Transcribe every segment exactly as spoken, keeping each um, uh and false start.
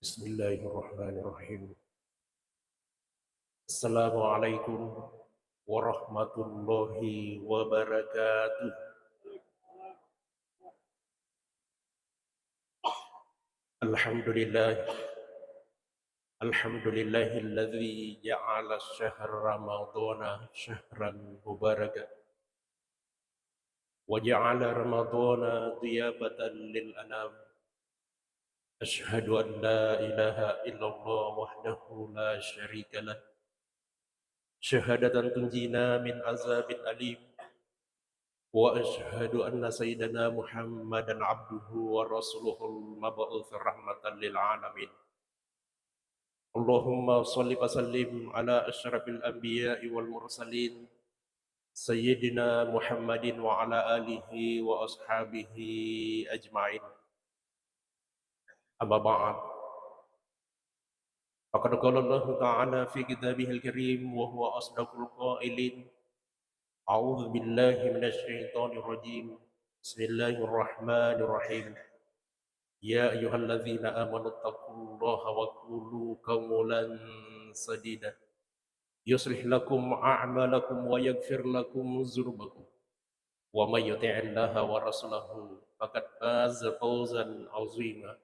Bismillahirrahmanirrahim. Assalamualaikum warahmatullahi wabarakatuh. Alhamdulillah. Alhamdulillahilladzi ja'ala syahra Ramadhana syahran mubaraka. Wa ja'ala Ramadhana dhiyafatan lil anam. Asyhadu an la ilaha illallah wahdahu la syarika lah. Syahadatan tunjina min azabin alim. Wa asyhadu anna sayyidana Muhammadan abduhu wa rasuluhul mab'uts rahmatan lil alamin. Allahumma shalli wa sallim ala asyrafil anbiya'i wal mursalin, sayyidina Muhammadin wa ala alihi wa ashabihi ajma'in. Amma ba'd. Faqad qala Allahu ta'ala fi kitabihil karim wa huwa asdaqul qailin. A'udzu billahi minasy syaithanir rajim. Bismillahirrahmanirrahim. Ya ayyuhalladzina amanu taqullaha wa qulu qawlan sadida. Yuslih lakum a'malakum wa yaghfir lakum dzunubakum. Wa may yuti'illaha wa rasulahu faqad faza fawzan 'azima.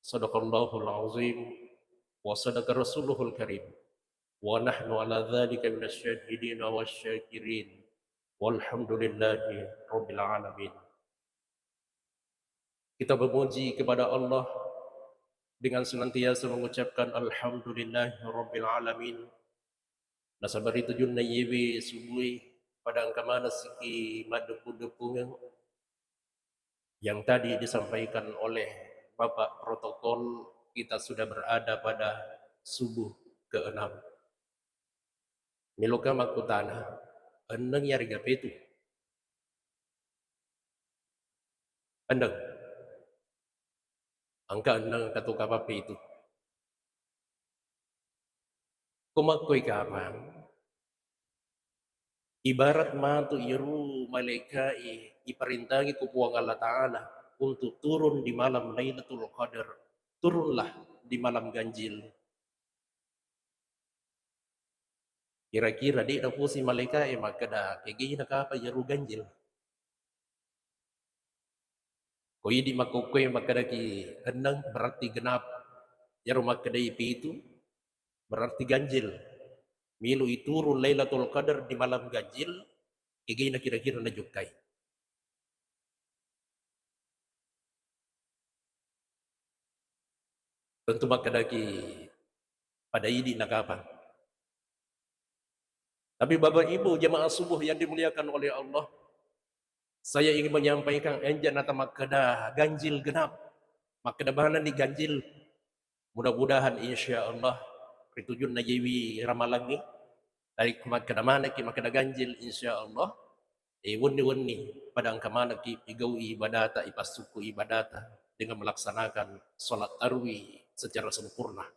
Sadaqallahul 'azim wa sadaqa rasuluhul karim. Wa nahnu ala dzalika minasy syahidin wasy syakirin. Walhamdulillahi rabbil alamin. Kita memuji kepada Allah dengan senantiasa mengucapkan alhamdulillahirabbil alamin. Nasaba ri tujunna iyewe subue pada engka manessiki maddeppu-deppungeng yang tadi disampaikan oleh Bapak Protokol, kita sudah berada pada subuh keenam. Meloka makkutana, enneng yarega pitu? Enneng. Engka enneng, engka tu kapang pitu. Ko makkoi kapang, ibarat matu iyaro malaikae iparentangi ku Puang Allah Ta'ala untuk turun di malam Lailatul Qadar. Turunlah di malam ganjil. Kira-kira de' naposi malaikae makkeda, "Kegaina kapang iyaro ganjil?" Ko idi makkokkoe makkedaki enneng, berarti genap. Iyaro makkedai pitu, berarti ganjil. Melo iturun Lailatul Qadar di malam ganjil, kegaina kira-kira najokkai? Tentu makkedaki pada idi nakapang. Tapi Bapak Ibu jemaah subuh yang dimuliakan oleh Allah, saya ingin menyampaikan, enja nata makkeda ganjil genap. Makkeda manenni ganjil. Mudah-mudahan insya Allah ritujunna jewi ramalangnge, narekko makkeda manekki makkeda ganjil, insya Allah, eh, wenni-wenni pada engka manekki pigau'i ibadata, ipassukku ibadata dengan melaksanakan sholat tarwih secara sempurna.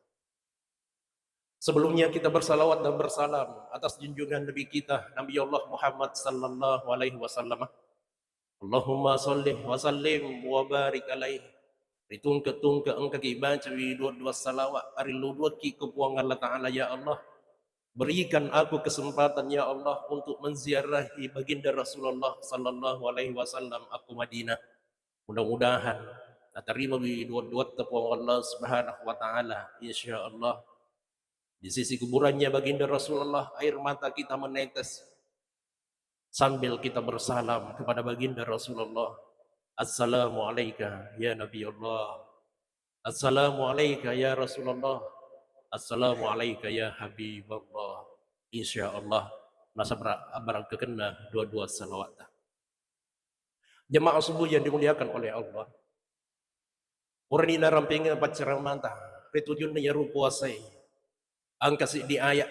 Sebelumnya kita bersalawat dan bersalam atas junjungan Nabi kita, Nabi Allah Muhammad sallallahu alaihi wasallam. Allahumma salli wa sallim wa barik alaih. Ritungke-tungke engkaki bacawi dua-dua salawat, arilluduakki ke Puang Allah Ta'ala, ya Allah, berikan aku kesempatan, ya Allah, untuk menziarahi baginda Rasulullah sallallahu alaihi wasallam aku Madinah. Mudah-mudahan natarima wi dua-duatta Puang Allah Subhanahu wa Ta'ala, insya Allah. Di sisi kuburannya baginda Rasulullah, air mata kita menetes sambil kita bersalam kepada baginda Rasulullah. Assalamu alaika ya Nabi Allah. Assalamu alaika ya Rasulullah. Assalamu alaika ya Habib Allah. Insya Allah nasabra abarang kekenna dua-dua salawat. Jemaah subuh yang dimuliakan oleh Allah. Purani narampengeng paccaramata ri tujunna iyaro puasae. Engka siddi ayat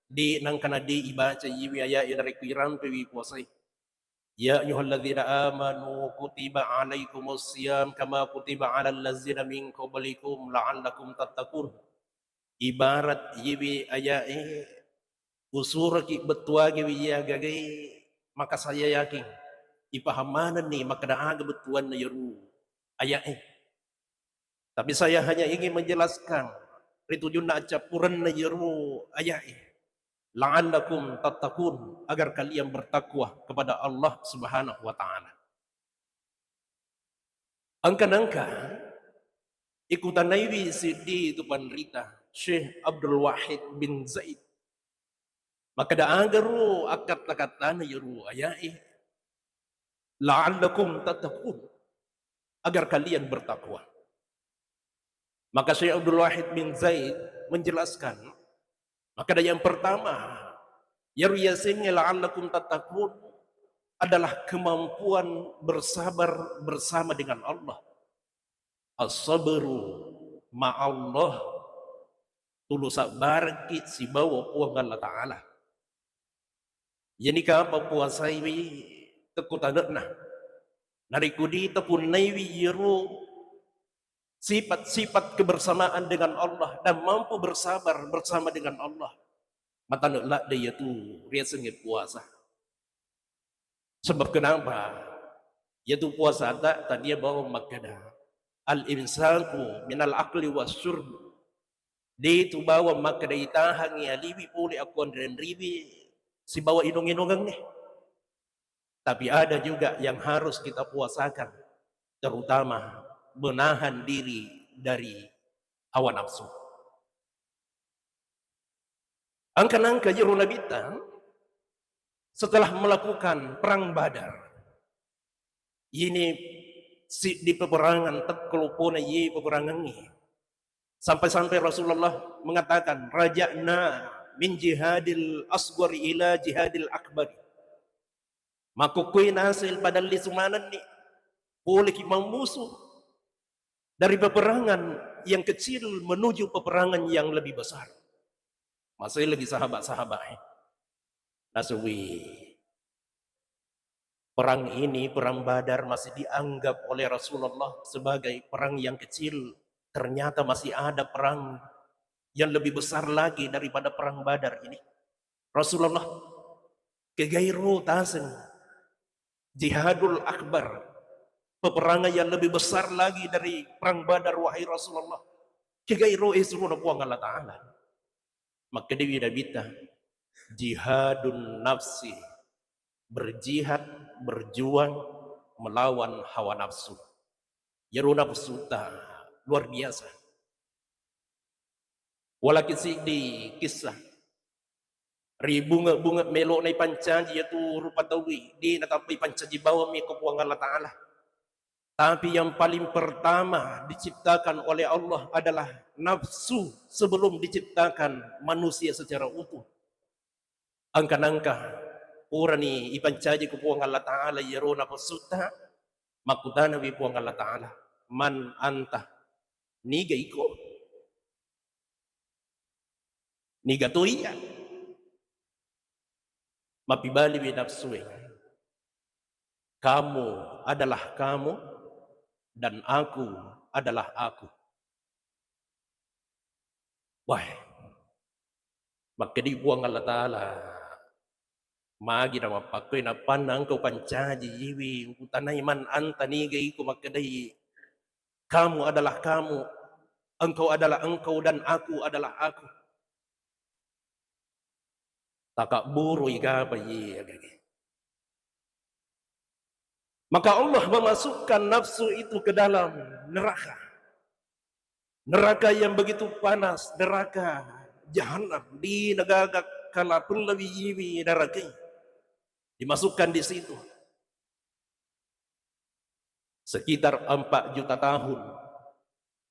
di nangkana di ibaca iwi ayat narekko irampewi puasae. Ya ayyuhalladzina amanu kutiba alaikumus siyam kama kutiba alal ladzina min qablikum la'allakum tattaqun. Ibarat iwi aya'e usuraki bettuagewi iya gagai makasaya yaking. Ipaham manenni makkeda aga bettuanna iyaro aya'e. Tapi saya hanya ingin menjelaskan ri tujunna accappurenna iyaro aya'e, la'allakum tattaqun, agar kalian bertakwa kepada Allah Subhanahu wa Ta'ala. Engka nengka ikutanaiwi siddi tu panrita, Syekh Abdul Wahid bin Zaid. Makkeda, aga ro akkatta-kattana iyaro aya'e, la'allakum tattaqun, agar kalian bertakwa. Maka Syekh Abdul Wahid bin Zaid menjelaskan, makkeda yang pertama, iyaro yasengnge la'allakum tattaqun adalah kemampuan bersabar bersama dengan Allah. As-sabru ma'allah, tulu sabbarekki sibawa Puang Allah Ta'ala. Iyani kapang puasaiwi tekku tane'na. Narekko dita punnaiwi iyaro sifat-sifat kebersamaan dengan Allah dan mampu bersabar bersama dengan Allah, matane ladde iyatu riasengnge puasa. Sebab kenapa? Iyatu puasata tania bawang makkeda, al-imsaku minal akli wasyurb. Detu bawang makkeda itahangngi aliwi pole akko anre-anriwi sibawa inung-inungengnge. Tapi ada juga yang harus kita puasakan, terutama menahan diri dari hawa nafsu. Engka nangka iyaro Nabitta setelah melakukan perang Badar. Ini siddi peperangan tekko lopona iye peperangangnge. Sampai-sampai Rasulullah mengatakan, "Raja'na min jihadil asghar ila jihadil akbar." Makkukkui naseng pada lisu manenni, poleki mammusu dari peperangan yang kecil menuju peperangan yang lebih besar. Masih lagi sahabat-sahabat, eh. Nasui. Perang ini, perang Badar, masih dianggap oleh Rasulullah sebagai perang yang kecil. Ternyata masih ada perang yang lebih besar lagi daripada perang Badar ini. Rasulullah, kegairo taseng jihadul akbar, peperangan yang lebih besar lagi dari perang Badar, wahai Rasulullah. Kegairo esruna Puang Allah Ta'ala. Makkedewi Nabitta, jihadun nafsi, berjihad, berjuang melawan hawa nafsu. Iyaro nafsuta luar biasa. Walaki siddi kisah. Ri bunge-bunge melo'na ipancaji iyatu rupa tauwi, de natappa ipancaji bawammi ko Puang Allah Ta'ala. Tapi yang paling pertama diciptakan oleh Allah adalah nafsu sebelum diciptakan manusia secara utuh. Engka nangka purani ipancaji ku Puang Allah Ta'ala iyaro nafsutta, makkutanawi Puang Allah Ta'ala, "Man anta?" Niga iko? Niga to iya? Mappibaliwi nafsue, "Kamu adalah kamu, dan aku adalah aku." Wah, makkedi Puang Allah Ta'ala, magi namappakkoi nappanna engka upancaji iwi, utanai, "Man anta?" Niga iko makkedai, "Kamu adalah kamu, engkau adalah engkau, dan aku adalah aku." Takabburui kapa iye agage. Maka Allah memasukkan nafsu itu ke dalam neraka. Neraka yang begitu panas, neraka Jahannam, di negaga kala pellawi iwi narakai. Dimasukkan di situ. Sekitar empat juta tahun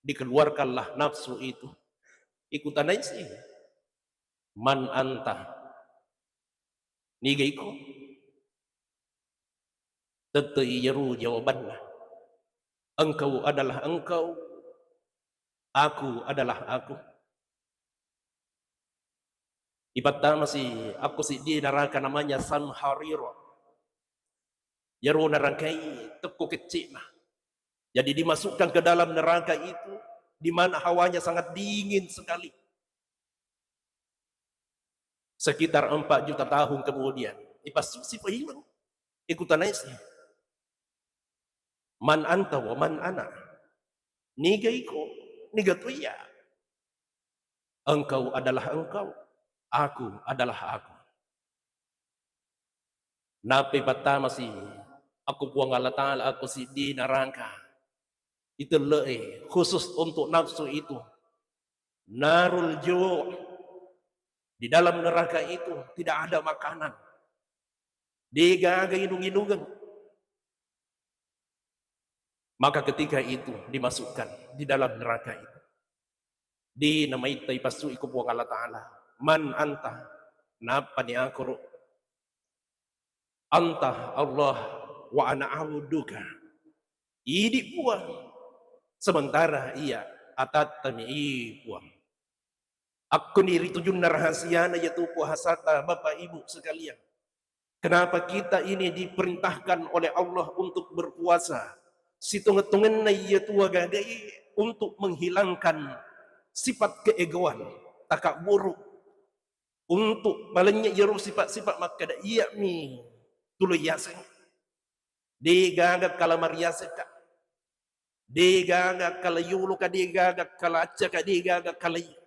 dikeluarkanlah nafsu itu. Ikutanaisi, "Man anta?" Niga iko? Tette iyaru jawabanna. "Engkau adalah engkau, aku adalah aku." Ipattamasi akko siddi naraka namanya Samharira. Iyaro narakai tekko kecce'na. Jadi dimasukkan ke dalam neraka itu, di mana hawanya sangat dingin sekali. Sekitar empat juta tahun kemudian, ipassusi paimeng. Ikutanaisi, "Man anta wa man ana?" Niga iko? Niga tu iya. Engkau adalah engkau, aku adalah aku. Nappi pattamasi aku Puang Allah Ta'ala, aku siddi naraka. Itelle'e khusus untuk nafsu itu. Narul ju'. Di dalam neraka itu tidak ada makanan. Degaga inung-inungeng. Maka ketika itu dimasukkan di dalam neraka itu. Di namaittai passu iko Puang Allah Ta'ala. Man anta? Nappani akoro. Anta Allah wa ana abduka. Idi Puang. Sementara iya atattami i Puang. Akkuni ritujunna rahasiana yatu puasata, Bapak Ibu sekalian. Kenapa kita ini diperintahkan oleh Allah untuk berpuasa? Sitongeng-tongenna iyatu agagai untuk menghilangkan sifat keegoan, takaburu, untuk malennye iyaro sifat-sifat makkeda, "Iyami tulo yaseng." Degaga kala mariasekka. Degaga kala yoloka, degaga kala accaka, degaga kala iya.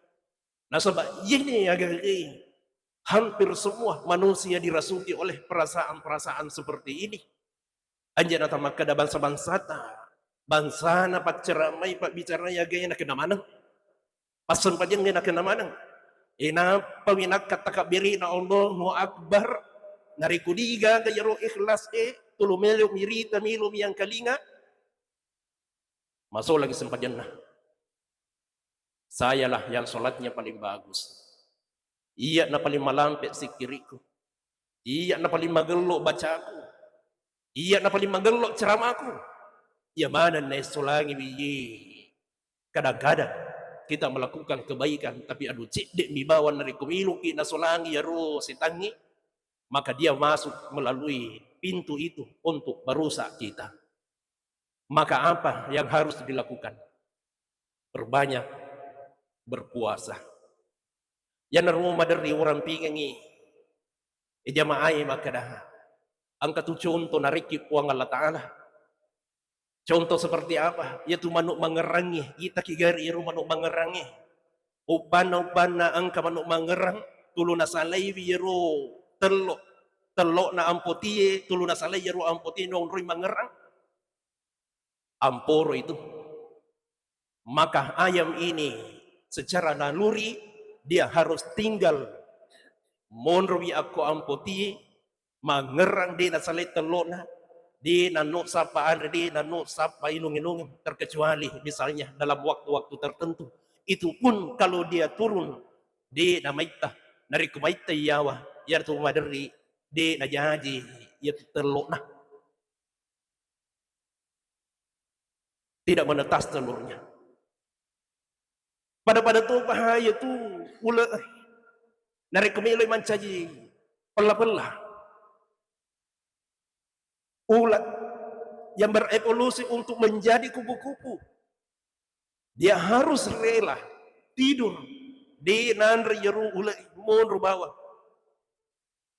Nasaba iyene agagai hampir semua manusia dirasuki oleh perasaan-perasaan seperti ini. Anjana tamakkeda bangsa-bangsata, bangsana paccaramai, pabbicarai agae nakenna maneng. Passempajangnge nakenna maneng. E, nappawi nakka takabberina Allahu Akbar. Narekko degaga iyaro ikhlas e, tulu melo mirita, melo miangkalinga. Masolaki sempajanna. Sayalah yang sholatnya paling bagus. Iya na paling malampe sikkiriku. Iya na paling magello bacaku. Iya na paling magello ceramaku. Iya maneng naessolangi wiye. Kadang-kadang kita melakukan kebaikan, tapi adu cedde mi bawang narekko miluki nasolangi iyaro setangnge, maka dia masuk melalui pintu itu untuk merusak kita. Maka apa yang harus dilakukan? Perbanyak berpuasa. Iyanaro maderri urampingengngi, e, jamaah e makkeda, engka tu contoh narekki Puang Allah Ta'ala. Contoh seperti apa? Iyatu manu mangerrangnge, itaki gari iyaro manu mangerrangnge. Uppanna, uppanna engka manu mangerrang, tulu nasalaiwi iyaro tello, tellona ampotie, tulu nasalai iyaro ampotie naonroi mangerrang. Amporo itu. Maka ayam ini secara naluri dia harus tinggal monrowi akko ampotie, mangerrang, de nasalai tellona, de nanno sappa anre, de nanno sappa inung-inung, terkecuali misalnya dalam waktu-waktu tertentu. Itu pun kalau dia turun, de namaitta, narekko maitta iyawa, iyatu maderri, de najaji iyatu tellona. Tidak menetas telurnya. Pada-pada tu bahaya tu ule. Narekko meloi mancaji pella-pella, ulat yang berevolusi untuk menjadi kupu-kupu, dia harus rela tidur, de nanre iyaro ule, monro bawang.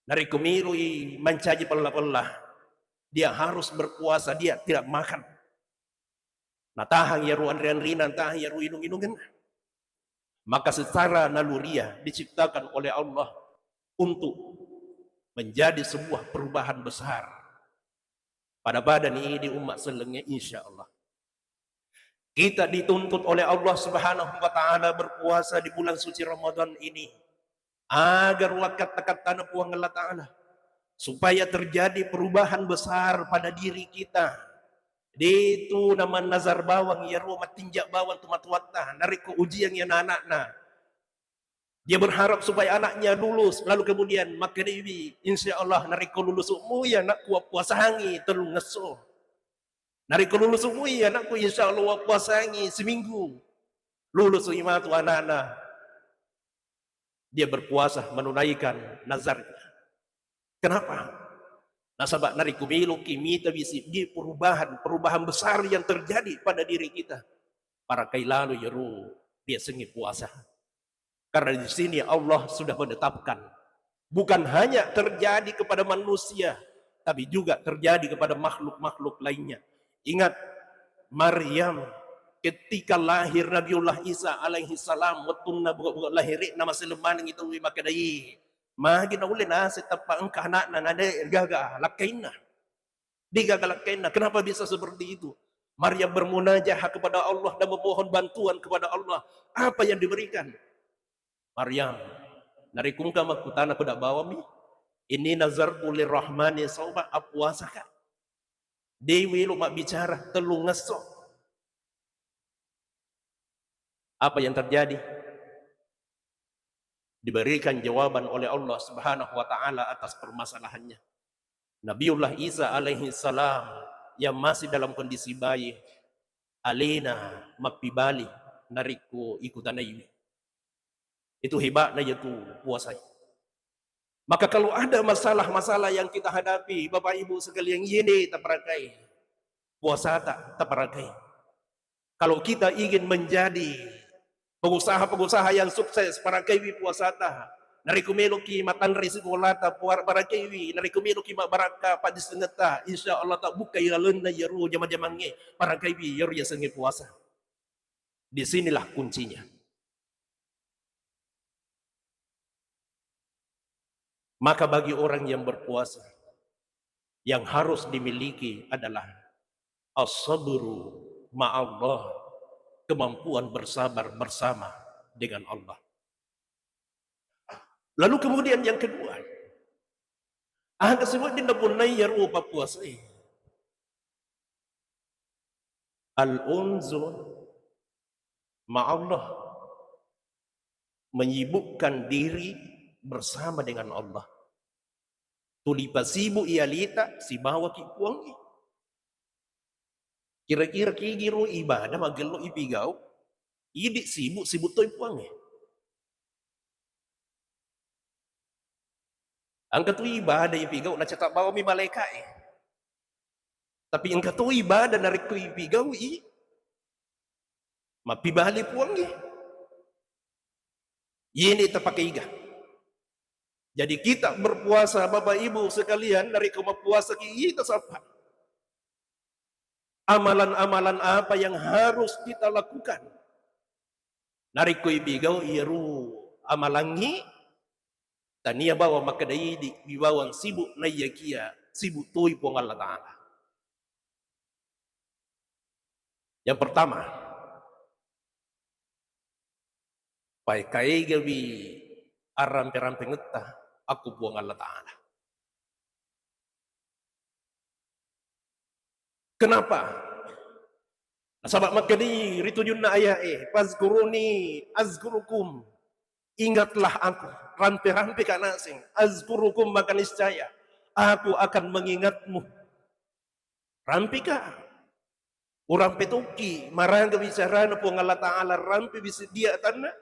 Narekko meloi mancaji pella-pella, dia harus berpuasa, dia tidak makan. Natahang iyaro anre-anrena, natahang iyaro inung-inungenna. Maka secara naluriah diciptakan oleh Allah untuk menjadi sebuah perubahan besar. Pada-pada ni idi umma sellengnge, insya Allah. Kita dituntut oleh Allah Subhanahu wa Ta'ala berpuasa di bulan suci Ramadan ini agar wakkatta-kattana Puang Allah Ta'ala, supaya terjadi perubahan besar pada diri kita. De tu namannazar bawang iyaro, mattinja bawang tu matuatta, narekko ujiang iya anakna, dia berharap supaya anaknya lulus, lalu kemudian makkedaiwi, "Insya Allah narekko lulus umui anakku, wappuasangi tellungngesso. Narekko lulus umui anakku, insya Allah wappuasangi seminggu." Lulus imatu anakna, dia berpuasa menunaikan nazarnya. Kenapa? Nasaba narekko meloki mita bisi di perubahan, perubahan besar yang terjadi pada diri kita, parakai lalu iyaro riasengnge puasa. Karena di sini Allah sudah menetapkan, bukan hanya terjadi kepada manusia, tapi juga terjadi kepada makhluk-makhluk lainnya. Ingat, Maryam Ketika lahir Nabiullah Isa alaihi salam, wettunna buka-buka lahirna, maseleng manengngi tauwe makkedai, magi naulle naseng tappa engka anakna, nade gaga lakkainna. Degaga lakkainna. Kenapa bisa seperti itu? Maryam bermunajah kepada Allah dan memohon bantuan kepada Allah. Apa yang diberikan? Maryam, narekko engka makkutana, peda bawammi. Inni nazartu lirrahmani sauma, appuasaka. Dewi lo mabbicara tellung esso. Apa yang terjadi? Diberikan jawaban oleh Allah Subhanahu wa Ta'ala atas permasalahannya. Nabiullah Isa alaihi salam yang masih dalam kondisi bayi, alena mappibali narekko ikutanaiwi. Itu hebatnya yaitu puasa. Maka kalau ada masalah-masalah yang kita hadapi, Bapak Ibu sekalian, ini taparakai puasata, taparakai. Kalau kita ingin menjadi pengusaha-pengusaha yang sukses, parakaiwi puasata. Narekko meloki matanre sikolata, puar-, parakaiwi. Narekko meloki mabbarakka paddissengetta, insya Allah tabukkai lalenna iyaro jama-jamangnge, parakaiwi iyaro yasengnge puasa. Di sinilah kuncinya. Maka bagi orang yang berpuasa, yang harus dimiliki adalah as-sabru ma'allah, kemampuan bersabar bersama dengan Allah. Lalu kemudian yang kedua, aga siwedding napunnai iyaro pappuasae. Al-unsu ma'allah, menyibukkan diri bersama dengan Allah. Tuli pasibu'i alita sibawaki Puangnge. Kira-kira kigiro ibadah magello ipigau, idi sibuk, sibuk toi Puangnge. Engka tu ibadah ipigau, nacata bawami malaika'e. Tapi engka to ibadah narekko ipigau'i, mappibali Puangnge. Iyeni tapakaiga. Jadi kita berpuasa, Bapak Ibu sekalian, narekko mappuasaki, ita sappa amalan-amalan apa yang harus kita lakukan. Narekko ipigau iyaro amalangngi, tania bawang makkeda idi, wi bawang sibuk, naiyakia sibuk toi Puang Allah Ta'ala. Yang pertama, paekaegawi arrampe-rampengetta akko Puang Allah Ta'ala. Kenapa? Nasaba makkeda ri tujunna aya'e, "Fazkuruni azkurukum." Ingatlah aku, rampe-rampeka naseng, "Azkurukum," maka niscaya aku akan mengingatmu. Rampeka. Urampe tokki, maraga bicarana Puang Allah Ta'ala, rampe bisiddia atanna.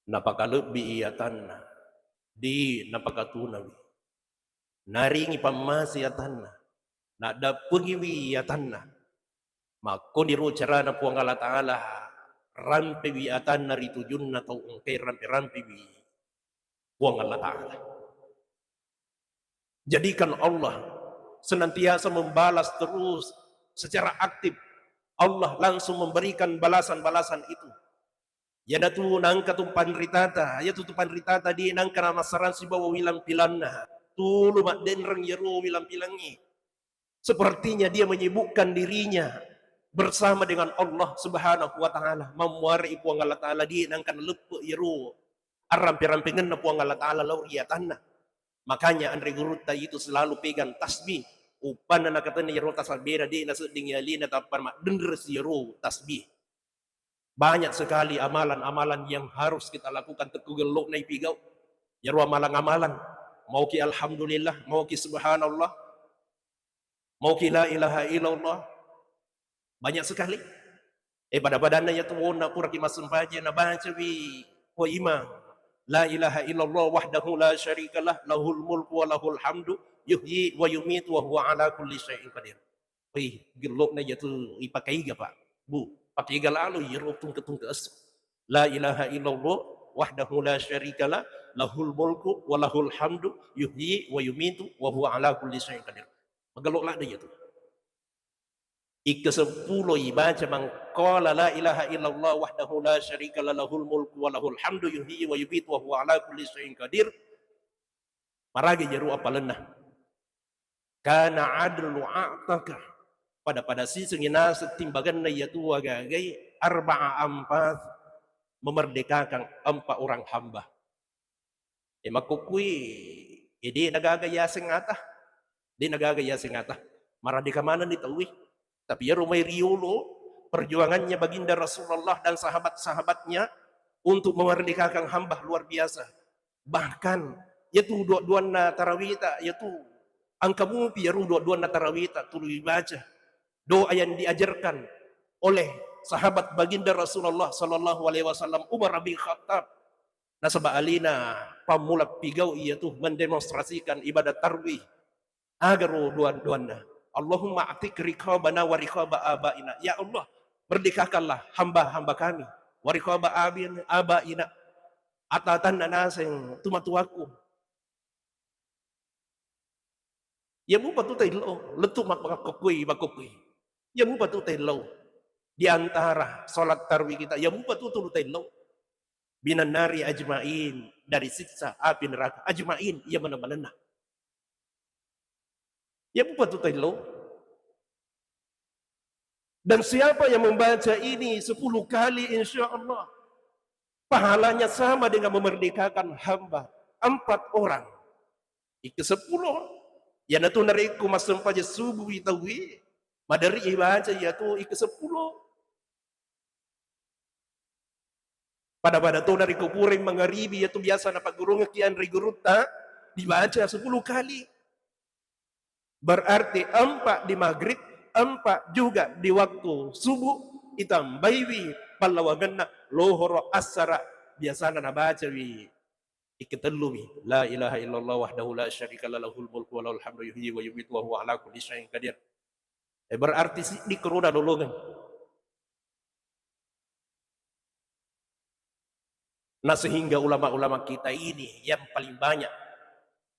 Napakalebbi atanna, di napakatunawi. Naringi pammase atanna, naddappengiwi atanna. Makkoniro carana Puang Allah Ta'ala, rampewi atanna ri tujunna tau engkai rampe-rampewi Puang Allah Ta'ala. Jadikan Allah senantiasa membalas terus secara aktif. Allah langsung memberikan balasan-balasan itu. Iyanatu nangka tu panritata, iyatu tu panritata di nangka namassarang sibawa wilang-pilanna. Tulu maddenreng iyaro wilang-pilangngi. Sepertinya dia menyibukkan dirinya bersama dengan Allah Subhanahu wa Ta'ala. Mammuarai Puang Allah Ta'ala di nangka naleppe iyaro arrampe-rampengenna Puang Allah Ta'ala lao ri atanna. Makanya anre gurutta itu selalu pegang tasbih. Uppanna nakatenni iyaro tasbihna de nasedding alena tappa maddenre si iyaro tasbih. Banyak sekali amalan-amalan yang harus kita lakukan, tekku gello'na ipigau. Iyaro amalan-amalan, mauki alhamdulillah, mauki subhanallah, mauki la ilaha illallah. Banyak sekali. Eh, pada-padanna iyatu wonna puraki massempajang, nabacawi ko imang, "La ilaha illallah wahdahu la syarikalah, lahul mulku wa lahul hamdu, yuhyi wa yumitu wa huwa ala kulli syai'in qadir." Wih, gello'na iyatu ipakaiga, Pak. Bu, pakaiga lalo iyaro tungke-tungke esso. "La ilaha illallah wahdahu la syarikalah, lahul mulku wa lahul hamdu, yuhyi wa yumitu wa huwa ala kulli syai'in qadir." Magello ladde iyatu. Ikkeseppulo ibaca, "Man qala la ilaha illallah wahdahu la syarika la lahul mulku wa lahul hamdu yuhyi wa yumitu wa huwa ala kulli syai'in qadir." Maraga jaru apalenna. Kana adlu a'taka. Pada-pada sisengngi naseng timbangenna iyatu agagai arba'a ampas, memerdekakan empat orang hamba. E, makkukkui, e, de' nagaga yaseng ata. De' nagaga yaseng ata. Maradeka manenni tauwe. Tapi iyaro mai riyolo perjuangannya baginda Rasulullah dan sahabat-sahabatnya untuk memerdekakan hamba luar biasa. Bahkan iyatu dua-duanna tarawita, iyatu engka mupi iyaro dua-duanna tarawita tuli dibaca. Doa yang diajarkan oleh sahabat baginda Rasulullah sallallahu alaihi wasallam, Umar bin Khattab. Nasaba alena pammula pigau iyatu mendemonstrasikan ibadah tarwih. Aga ro dua-duanna? "Allahumma a'tiq riqabana wa riqaba abaina." Ya Allah, merdekakanlah hamba-hamba kami. "Wa riqaba abin-, abaina." Ata-atanna naseng tumatuakku. Iya mupa tu taillau, lettu mak-, makkukkui, makkukkui. Iya mupa tu taillau. Di antara salat tarwih kita, iya mupa tu tulu taillau. "Minan nari ajmain," dari siksa api neraka. Ajmain, iya maneng-manenna. Iya mupa tu taillau. Dan siapa yang membaca ini sepuluh kali, insya Allah pahalanya sama dengan memerdekakan hamba empat orang. Ikkeseppulo, iyanatu narekko massempajang subuh i tauwe, maderri ibaca iyatu ikkeseppulo. Pada-pada to narekko purai mangaribi, iyatu biasa napaggurungekki anre gurutta, dibaca sepuluh kali. Berarti empat di maghrib, empat juga di waktu subuh, itambaiwi pallawangenna lohoro, assara, biasana nabacawi ikketellumi, "La ilaha illallah wahdahu la syarika la lahul mulku wa lahul hamdu yuhyi wa yumitu wa huwa ala kulli syai'in qadir." Eh, berarti siddi koro nalolongeng. Nah, sehingga ulama-ulama kita ini yang paling banyak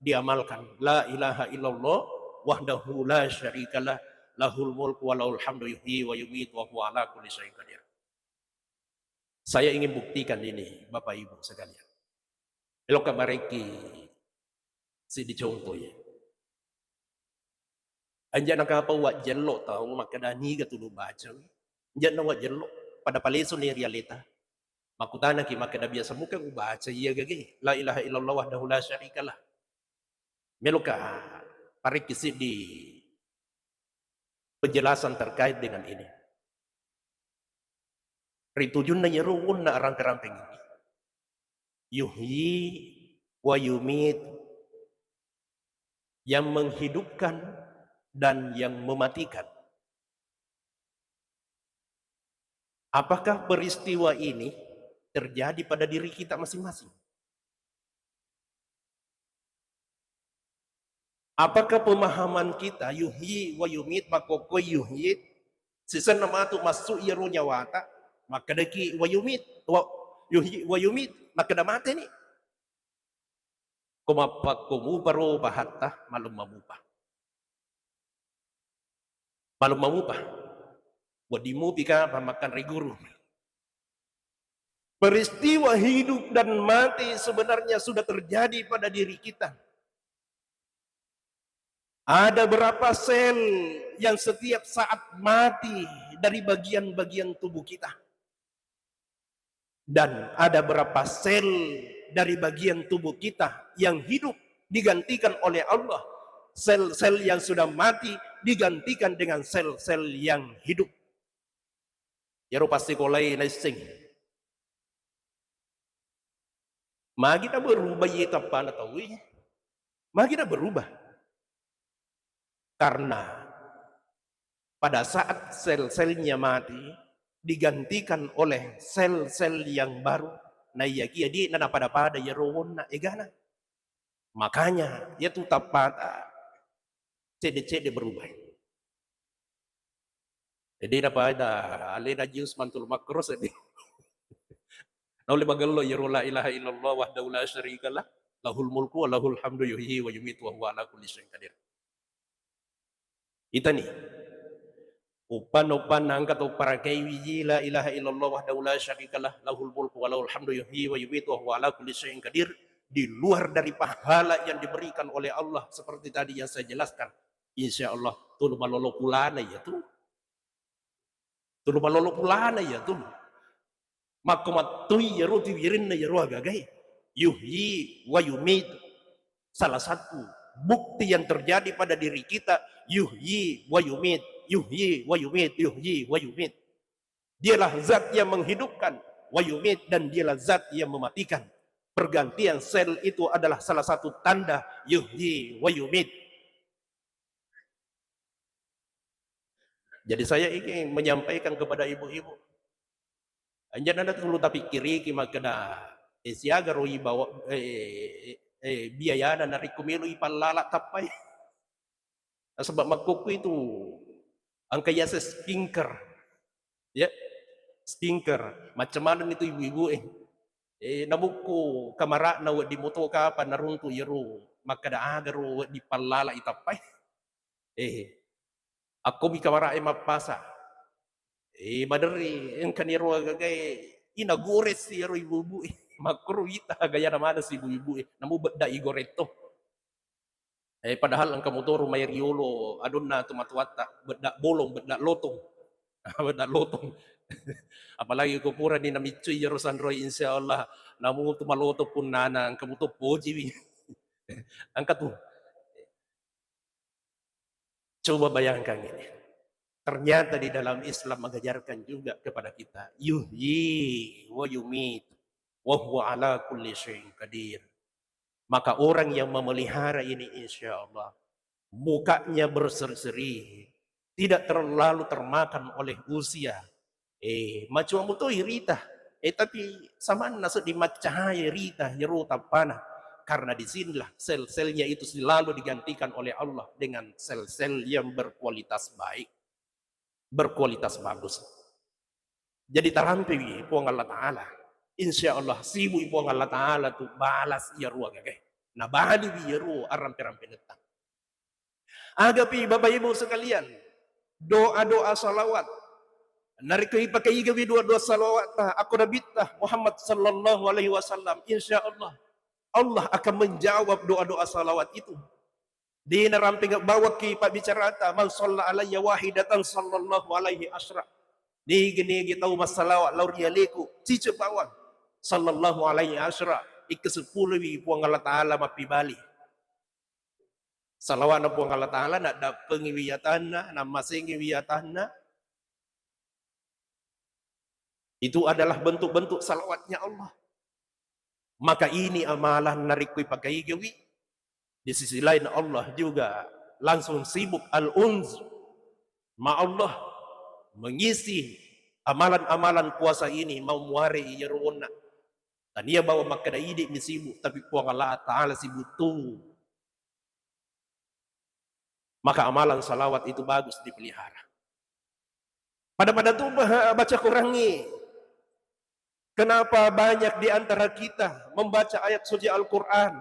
diamalkan, "La ilaha illallah wahdahu la syarikalah, lahul mulku wa lahul hamdu yuhyi wa yumitu wa huwa ala kulli syai'in qadir." Saya ingin buktikan ini, Bapak Ibu sekalian. Elokka marekki siddi contoh ya. Anja nakapa wajjello tau makkeda niga tulu bacawi. Anja na wajjello, pada palesuni ri aleta. Makkutanaki makkeda, "Biasa muka ubaca iya gage, la ilaha illallah wahdahu la syarikalah." Meloka parekki siddi penjelasan terkait dengan ini. Ritujunna iyaro wonna arampe-rampeng ini. Yuhyi wa yumit, yang menghidupkan dan yang mematikan. Apakah peristiwa ini terjadi pada diri kita masing-masing? Apakah pemahaman kita yuhyi wa yumit, makkokkoe yuhyi, sisenna matu massu iyaro nyawata, makkedaki wa yumit, wa, yuhyi wa yumit, makkeda mateni. Ko mappakko muparo pahatta, malemma mupa. Malemma mupa. Wedding mupi ka pammakkang ri guru. Peristiwa hidup dan mati sebenarnya sudah terjadi pada diri kita. Ada berapa sel yang setiap saat mati dari bagian-bagian tubuh kita? Dan ada berapa sel dari bagian tubuh kita yang hidup digantikan oleh Allah? Sel-sel yang sudah mati digantikan dengan sel-sel yang hidup. Iyaro passikolai naisseng. Magi naberubah iye tappana tauwe? Magi naberubah? Karena pada saat sel-selnya mati, digantikan oleh sel-sel yang baru, naiyakiya de'na napada-pada iyaro wonna egana. Makanya, iyatu tappata cedde-cedde berubah. Jadi, napada alena jus mantul makro seddi. Naulle magello iyaro la ilaha illallah wahdahu la syarikalah, lahul mulku wa lahul hamdu yuhyi wa yumitu wa huwa ala kulli syai'in qadir. Itani. Uppanna-uppanna engka tau parakaiwi la ilaha illallah wahdahu la syarikalah, lahul mulku wa lahul hamdu, yuhyi wa yumitu wa huwa ala kulli syai'in qadir, di luar dari pahala yang diberikan oleh Allah seperti tadi yang saya jelaskan, insya Allah tulu malolo pulana iyatu. Tulu malolo pulana iyatu. Makko mattui iyaro tu wirinna iyaro agagae. Yuhyi wa yumit. Salah satu bukti yang terjadi pada diri kita, yuhyi wa yumit, yuhyi wa yumit, yuhyi wa yumit. Dialah zat yang menghidupkan, wa yumit, dan dialah zat yang mematikan. Pergantian sel itu adalah salah satu tanda yuhyi wa yumit. Jadi saya ingin menyampaikan kepada ibu-ibu, anjana tulu tapikkiriki makkeda, eh, siaga ro ibawa, eh, eh, eh, biayana narekko melo ipallala tappai. Nasaba makkukku itu engka yaseng stinker. Ya, stinker. Macam mana itu ibu-ibu, eh? Eh, namukku kamara'na wedding moto kapang naruntu iyaro makkeda aga ro wedding pallala itappai. Eh, akko mi kamara'e mappasa. Eh, maderri engkani ro agagae ina goresi iyaro ibu-ibu, eh. Makkoro ita gayana maneng si ibu-ibu, eh. Namu bedda igoreng to. Eh, padahal engka motoro mai riolo adonna tomatoatta, bedda bolong, bedda lotong. Bedda lotong. Apalagi ko purani namiccui iyaro sanroi, insya Allah namu tu malotong punnana, engka muto pojiwi. Engka tu. Coba bayangkan ini. Ternyata di dalam Islam mengajarkan juga kepada kita, yuhyi wa yumit, wa huwa ala kulli syai'in qadir. Maka orang yang memelihara ini, insya Allah, mukanya berseri-seri, tidak terlalu termakan oleh usia. Eh, macua muto irita. Eh, tapi samanna seddi maccahaya irita iyaro tappana. Karena di sinilah sel-selnya itu selalu digantikan oleh Allah dengan sel-sel yang berkualitas baik, berkualitas bagus. Jadi tarampewi Puang Allah Ta'ala. Insya Allah sibui Puang Allah Ta'ala tu balas iyaro agagae. Nabaliwi iyaro arampe-rampenetta. Agapi Bapak Ibu sekalian, doa-doa salawat. Narekko ipakaigawi doa-doa salawatta akko Nabitta Muhammad sallallahu alaihi wasallam, insya Allah Allah akan menjawab doa-doa salawat itu. Dena rampeng bawakki pabbicarata, man shalla alayya wahidatan sallallahu alaihi asyra. Nigi-nigi tau massalawat lao ri aleku, ciceng bawang. Sallallahu alaihi asyra, ikkeseppulowi Puang Allah Ta'ala mappibali. Salawatna Puang Allah Ta'ala naddappengiwi atanna, nammasengiwi atanna. Itu adalah bentuk-bentuk salawatnya Allah. Maka ini amalan narekko ipakaigawi, di sisi lain Allah juga langsung sibuk al-unz ma Allah, mengisi amalan-amalan puasa ini mau muare iyaro onna. Tania bawang makkeda idi mi sibuk, tapi Puang Allah Ta'ala sibuk tu. Maka amalan salawat itu bagus dipelihara. Pada-pada tu ba-, baca Qurangngi. Kenapa banyak di antara kita membaca ayat suci Al-Quran?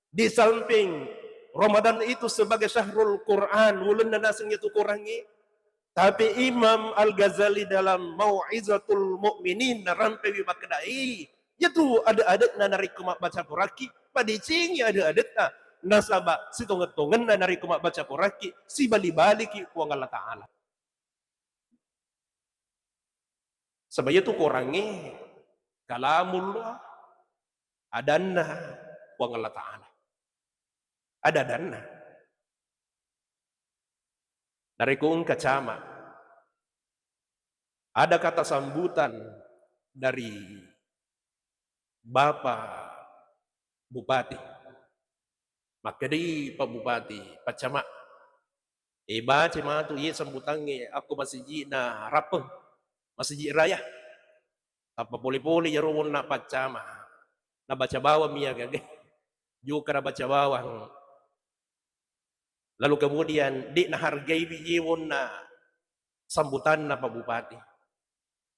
Di samping Ramadan itu sebagai syahrul Quran, ulenna naseng itu Qurangngi. Tapi Imam Al-Ghazali dalam Mau'izatul Mu'minin narampewi makkedai, iyatu ade-adetna narekko mabbaca Quranki, padecengi ade-adetna. Nasaba sitongeng-tongenna narekko mabbaca Quranki, sibali-baliki Puang Allah Ta'ala. Saba iyatu Qurangnge kalamullah, adanna Puang Allah Ta'ala. Ada-adanna. Narekko engka camat, ada kata sambutan dari Bapak Bupati. Makkedai Pak Bupati, Pak Camat, eh, baca matu iye sambutangnge akko masiji'na Rappeng, Masijik Raya. Tappa pole-pole iyaro onna Pak Camat, nabaca bawang mi aga-aga. Jokka nabaca bawang. Lalu kemudian, de' nahargaiwi iye onna sambutanna Pak Bupati.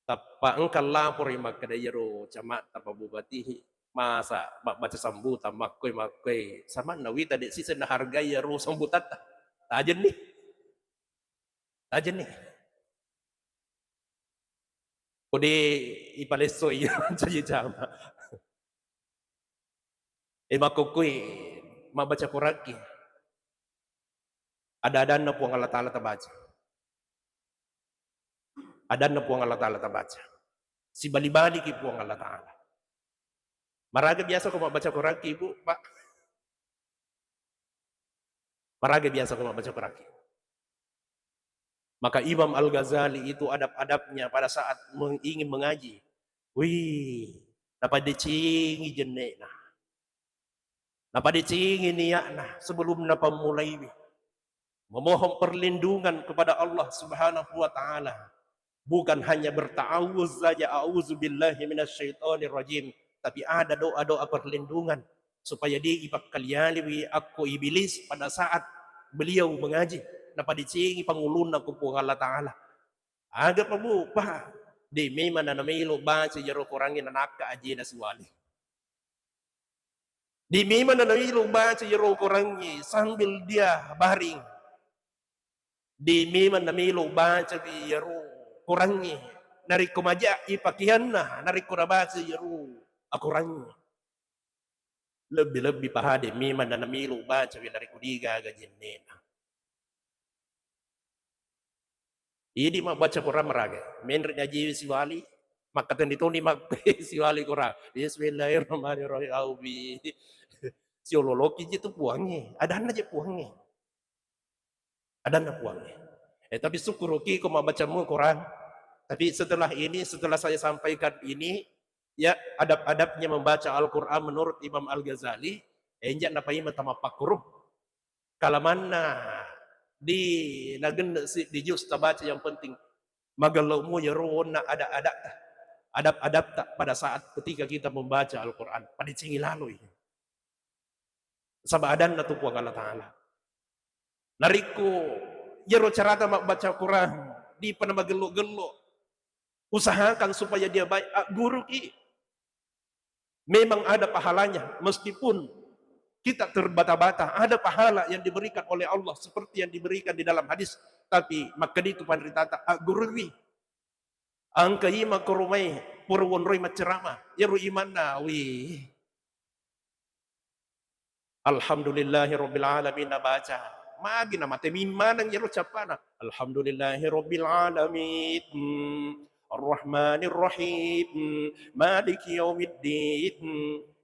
Tappa engka lapori makkeda iyaro camatta Pak Bupati, masa mabbaca sambutan makkoi-makkoi, samanna wita de' siseng nahargai iyaro sambutatta. Tajenni. Tajenni. Ko de ipalessoi mancaji jama. E, makkukkui mabbaca Quranki. Ada-adanna Puang Allah Ta'ala tabaca. Adanna Puang Allah Ta'ala tabaca. Sibali-baliki Puang Allah Ta'ala. Maraga biasa ko mabbaca Quranki, Ibu, Pak? Maraga biasa ko mabbaca Quranki? Maka Imam Al-Ghazali itu adab-adabnya pada saat meng-, ingin mengaji. Wih, napadecengi jenne'na. Napadecengi niatna sebelum napammulaiwi. Memohon perlindungan kepada Allah Subhanahu wa Ta'ala. Bukan hanya berta'awuz saja, "A'udzubillahi minasyaitonirrajim," tapi ada doa-doa perlindungan supaya de ipakkalialiwi akko Iblis pada saat beliau mengaji, napadecengi pangulunna ko Puang Allah Ta'ala. Aga pa, Bu, Pak? De memang na namelo baca iyaro Korangnge nanakka ajena siwali. De memang na namelo baca iyaro Korangnge sambil dia baring. De memang namelo bacawi iyaro Korangnge narekko maja'i pakeanna, narekko nabaca iyaro akorangnge. Lebbi-lebbi paha de memang na namelo bacawi narekko de gaga jenne'na. Idi mabbaca Quran maraga. Menre najiwi siwali, makkatenni toni makku siwali Quran. Bismillahirrahmanirrahim. Aubi. Siololoki je tu Puangnge. Adanna je Puangnge. Adanna Puangnge. Eh, tapi sukkuruki ko mabbacamu Quran. Tapi setelah ini, setelah saya sampaikan ini, ya, adab-adabnya membaca Al-Quran menurut Imam Al-Ghazali, enja napaima tamappakkuruh. Kalamanna di nagenne siddi juz tabaca, yang penting magello'mu iyaro onna ada-ada, adab-adabta pada saat ketika kita membaca Al-Quran. Padecengi laloi. Saba adanna tu Puang Allah Ta'ala. Narekko iyaro carata mabbaca Quran, dipa namagello-gello, usahakan supaya dia baik, agguruki. Memang ada pahalanya, meskipun kita terbata-bata, ada pahala yang diberikan oleh Allah seperti yang diberikan di dalam hadis. Tapi makkeda tu panritata, agguruwi. Engka imang ko romai, pura wonroi macceramah, iyaro imanna, wih. Alhamdulillahirabbil alamin nabaca. Magi namate mimmaneng iyaro cappana. Alhamdulillahirabbil alamin. Arrahmanirrahim. Maliki yaumiddin.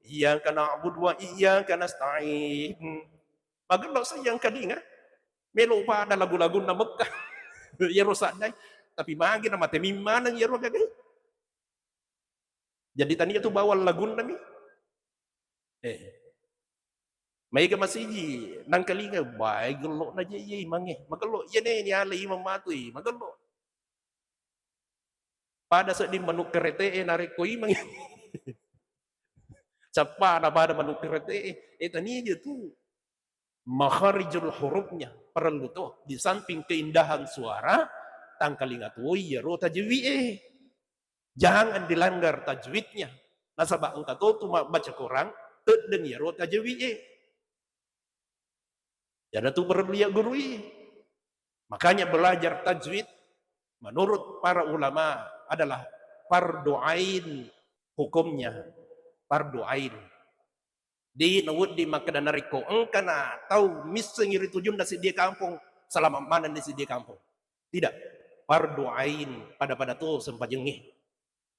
Iyyaka na'budu wa iyyaka nasta'in. Magello sayyang kalinga. Melo pada lagu-lagunna Mekkah. Iyaro saddai. Tapi magi namate mimmaneng iyaro gagai. Jadi tania tu bawang lagunna mi. Eh. Maega masiji nangkalinga, bae gello'na je iye imangnge. Magello, iyene niala imang matui, magello. Pada sedding manuk kerete'e narekko imang. Cappana pada manuk kerete'e. Eh, tania je tu. Makharijul hurufnya parellu to. Di samping keindahan suara, tangkalinga toi iyaro tajwid'e. Jangan dilanggar tajwidnya. Nasaba engka to tu mabbaca Quran, teddeng iyaro tajwid'e. Iyanatu parellu iyaggurui. Makanya belajar tajwid menurut para ulama adalah fardu ain hukumnya. Fardu ain. De nawedding makkeda narekko engkana tau missengngi ri tujunna seddie kampong, salama manenni seddie kampong. Tidak. Fardu ain, pada-pada to sempajengnge.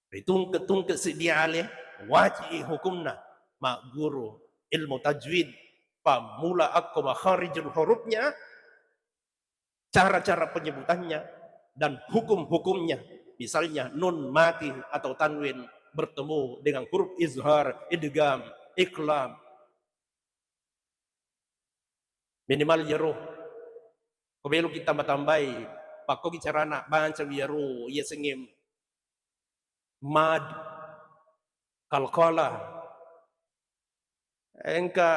Ritungke-tungke seddie ale, wajib hukumna magguru ilmu tajwid, pammula akko makharijul hurufnya, cara-cara penyebutannya, dan hukum-hukumnya. Misalnya nun mati atau tanwin bertemu dengan huruf izhar, idgham, iqlab. Minimal iyaro. Ko meloki tamba-tambai, pakkogi carana baca iyaro, iya sengngem mad, qalqalah. Engka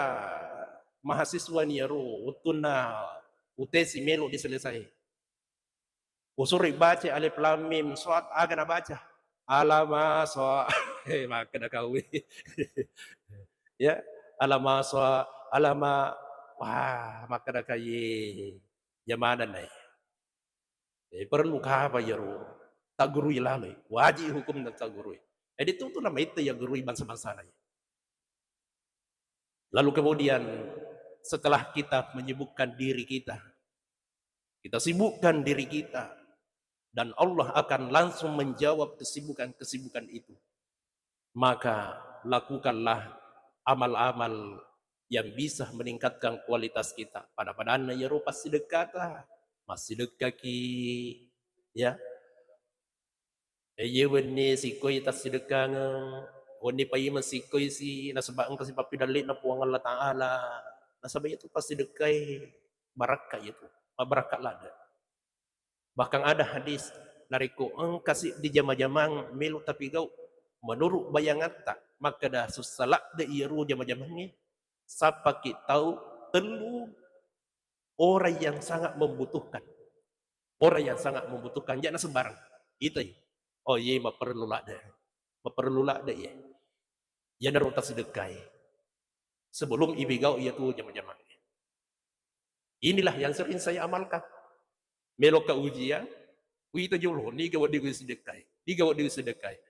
mahasiswa ni iyaro, wettunna U T S melo diselesai. Usuroi baca alif lam mim sad, aga nabaca? Alama sa. Eh, makkeda kau. Ya, alama sa, alama. Wah, makkeda kau, ye. Jamanna nai. Eh, parellu kapa iyaro? Taggurui laloi, wajib hukum dan taggurui. Jadi itu tuh nama itu ya gurui bangsa-bangsa lain. Lalu kemudian setelah kita menyibukkan diri kita, kita sibukkan diri kita, dan Allah akan langsung menjawab kesibukan-kesibukan itu. Maka lakukanlah amal-amal yang bisa meningkatkan kualitas kita. Pada-padanna iyaro passidekkata, massidekkaki, ya. Iye wenni sikkoi tassidekkangeng, wenni paimeng sikkoi si, nasaba engka si pappidalle'na Puang Allah Ta'ala. Nasaba itu passidekkai barakka itu, mabbarakka ladde. Bahkan ada hadis, narekko engka siddi jama-jamang melo tapigau, menurut bayangatta, makkeda sussa ladde iyaro jama-jamangnge, sappaki tau tellu orang yang sangat membutuhkan. Orang yang sangat membutuhkan, jangan sembarang. Itu. Oh, iya, maperlu ladde. Maperlu ladde, iya. Iyanaro tasidekkai. Sebelum ipigau iya tu jama-jamang. Inilah yang sering saya amalkan. Meloka ujian, wita jolo, niga wedding sedekkai. Niga wedding sedekkai.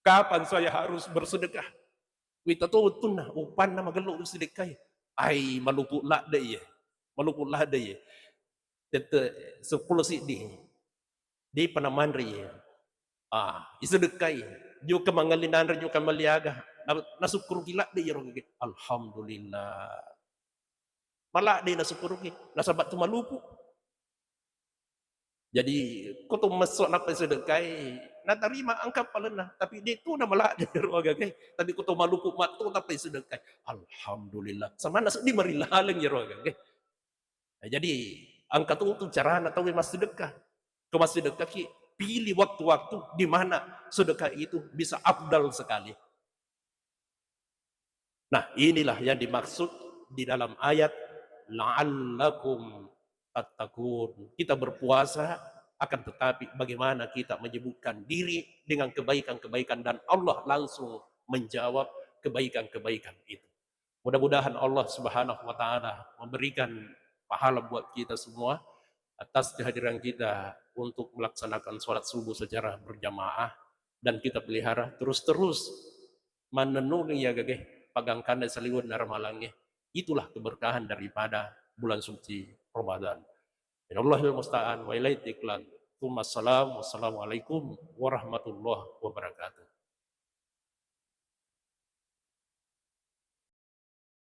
Kapan saya harus bersedekah? Wita to wettunna, upanna magello sedekkai. Ai, malupu ladde iya. Malupu ladde iya. Tette seppulo siddi. Depa namanre iya. Ah, isedekkai. Jokka mangelli nanre, jokka melli aga. Na-, nasukkuruki ladde iyaro gage. Alhamdulillah. Maladde nasukkuruki. Nasaba tu malupu. Jadi, ko to messo nappa sedekkai, natarima engka palenna, tapi de tu na maladde ro agagai, tapi ko to malupu matto tappa sedekkai. Alhamdulillah. Samanna seddi marilaleng ro agagai. Nah, jadi, engka tu, tu carana tau massedekah. Ko massedekkaki, pilih waktu-waktu di mana sedekah itu bisa afdal sekali. Nah, inilah yang dimaksud di dalam ayat, "La'allakum tattaqun." Kita berpuasa, akan tetapi bagaimana kita menyibukkan diri dengan kebaikan-kebaikan dan Allah langsung menjawab kebaikan-kebaikan itu. Mudah-mudahan Allah Subhanahu wa Ta'ala memberikan pahala buat kita semua atas kehadiran kita untuk melaksanakan sholat subuh secara berjamaah, dan kita pelihara terus-terus mannennungeng iya gage pagangkanna saliwenna Ramalangnge. Itulah keberkahan daripada bulan suci Ramadan. Minallahil musta'an wa ilaihi tiklan. Tsumma salam. Wassalamualaikum warahmatullahi wabarakatuh.